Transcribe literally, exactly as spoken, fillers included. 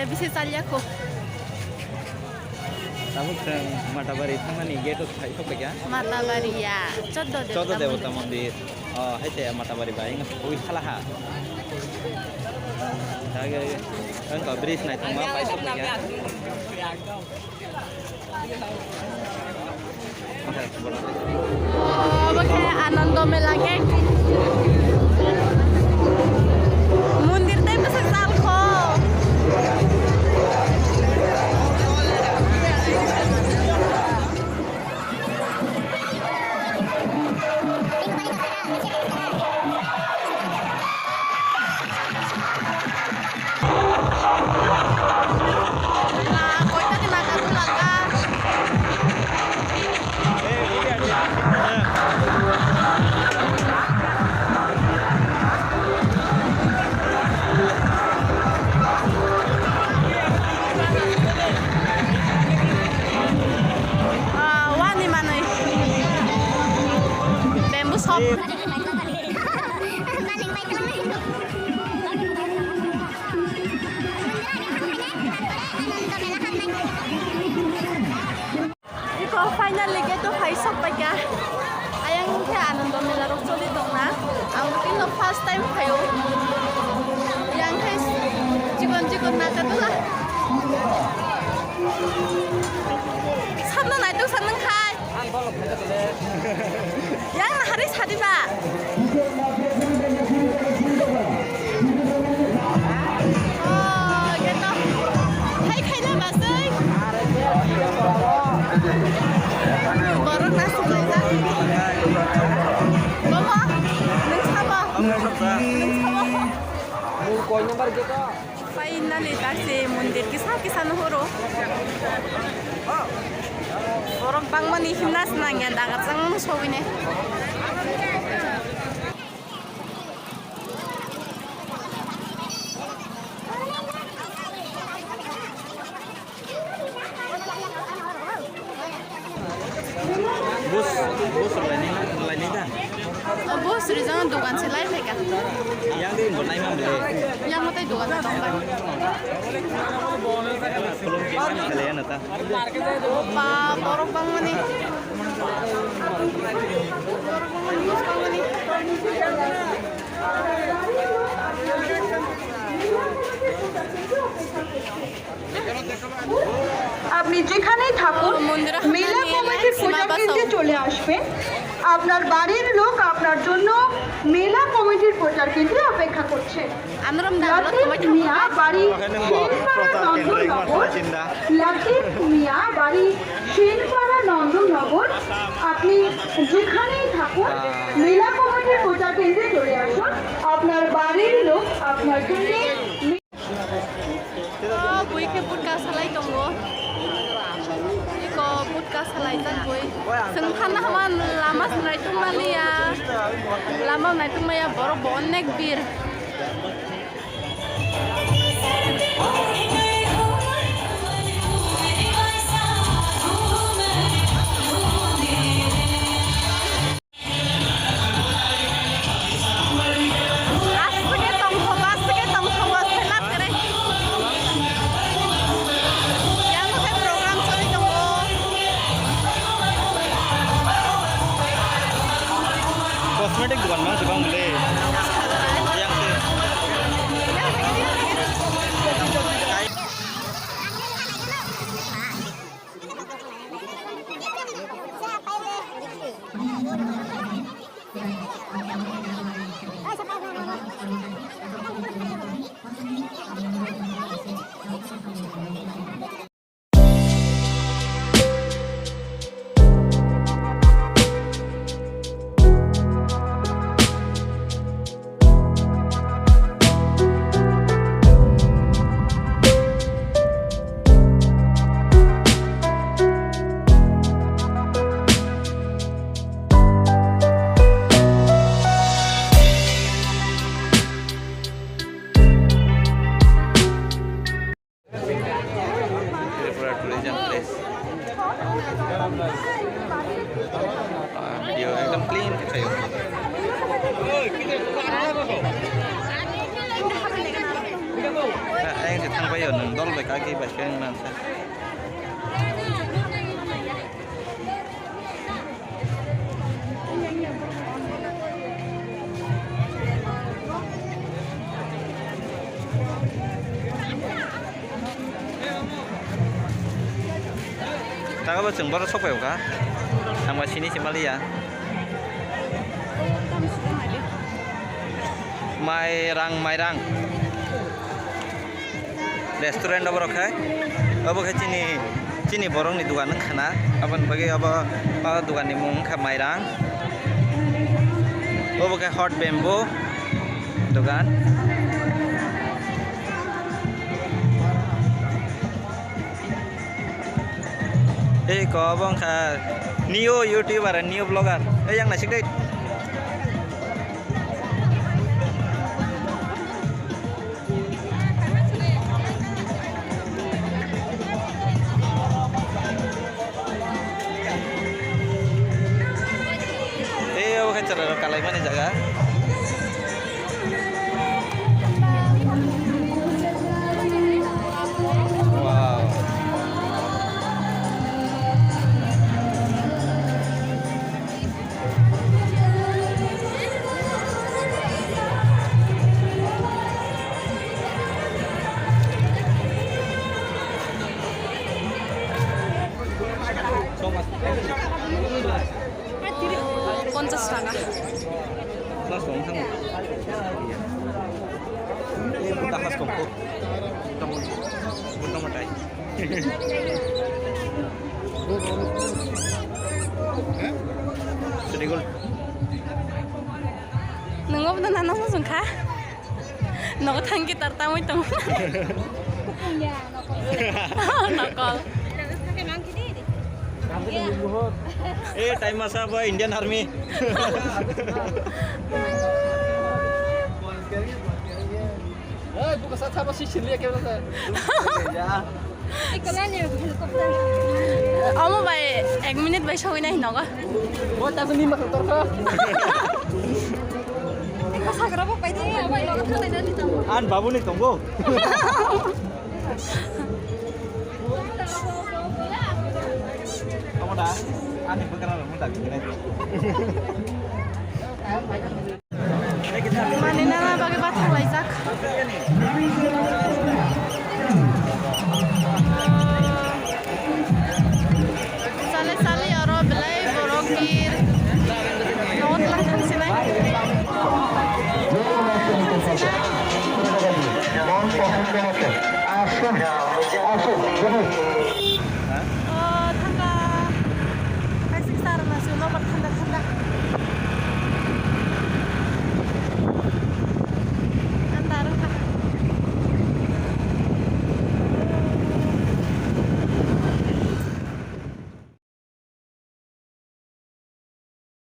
Bisi chalya kho. Tabuk chwng Matabari thangmani gate o phai thok paikha. Matabari ya, Choddo Debota Choddo Debota Mondir. Mondir. Oh, hai te Matabari bai wng ui khala ha. Dagi wngkha bridge naithokma phai thok paikha. Obo khe Anando Mela gate. Mondir tei bwswk chal kho. Ah, wani manwi. Bamboo shop. Iko finally gate o phai sok paikha. Ayang khe Anando Mela rok choli tongna. Ang bini first time phaio. Yang khe chikon chikon naka dula. Sanno naitok sanno khai. Yang nahari sadi ba. Oh, gitu. Hai, khaina basui. Borok na sulaijak. Bobo, nung sabo. Nung sabo. Nung koi number gitu. Finally, taksi mondir kisa kisa nuhuro. Borok bangmani himna sinangya dagarjang sogwini. Bus, bus rwlaini, rwlaini da? O, bus rijak, dogan se lai phaikha. Yang di bo naima bele. Yang matai dogan se tongbai. Khulum khe kale ya nata. Ba, borok bangmani. Borok bangmani, bus bangmani. আপনি যেখানেই থাকুন, ও, মন্দিরে মেলা হামলা নিয়ে কমিটির এলান, প্রচার সীমা কেন্দ্রে বাঁচাও। চলে আসবেন। আপনার বাড়ির লোক আপনার জন্য মেলা কমিটির প্রচার কেন্দ্রে অপেক্ষা করছে। আন্দোলন ডাকলো, লতিফ কমিটি মিয়া বাড়ি সেনপাড়া নন্দননগর। লতিফ মিয়া বাড়ি সেনপাড়া নন্দননগর। আপনি যেখানেই থাকুন, মেলা কমিটির প্রচার কেন্দ্রে চলে আসুন। আপনার বাড়ির লোক আপনার জন্য Oh, bui khe butka salai tongo. Iko butka salaijak bui. Chwng phanna hama lama se naitongmaliya. Lama naitongmaya, borok bo onek bir. Aswk khe tongthogo, aswk khe tongthogo, selak kwrwi. Yang khe program choli tongo. Cosmetic dogan mang se bang le. Yang se. Tripura tourism place. Ah, video ekdom clean khe khaio. Ayang se thang pai o, nwng dol bai kaki bai khe wng nang kha. Tago bo chwng borok sok phai kha. Thangba sini se maliya. Mairang, mairang. Restaurant obo rok khai. Obo khai chini, chini borokni dogan wngkha na. Aboni bagwi obo, o doganni mung wngkha Mairang. Obo khai Hot Bamboo dogan. Ei ko obo wngkha new YouTuber, new vlogger. Ei yang naisik dei. Tei obo khe chwrairok kalaimani jaga. Wow. Ponchas taka. Buddha has tongkho. Buddha, Buddha matai. Sri Gold. Nungo bono nana mujung kha. Nogo thangki tar tamoi tong. Nokol. Eh, time masa boy Indian Army. Eh, buka sa chapa si chili ke. Omo bai ek minute bai sogwi nai nogo. Bo ta ni ma tor ko. Eko sagra bo pai de, bai nogo thang nai nani tamo. An babu ni tongo. Omo da, ani bwkra rok mo da bini nai. Manina bagwi bathang laijak. Sale sale oro belai borok bir. Nogo twlang thang sinai. Oh, thangka. Kaisa sar na su, nobar thanda thanda.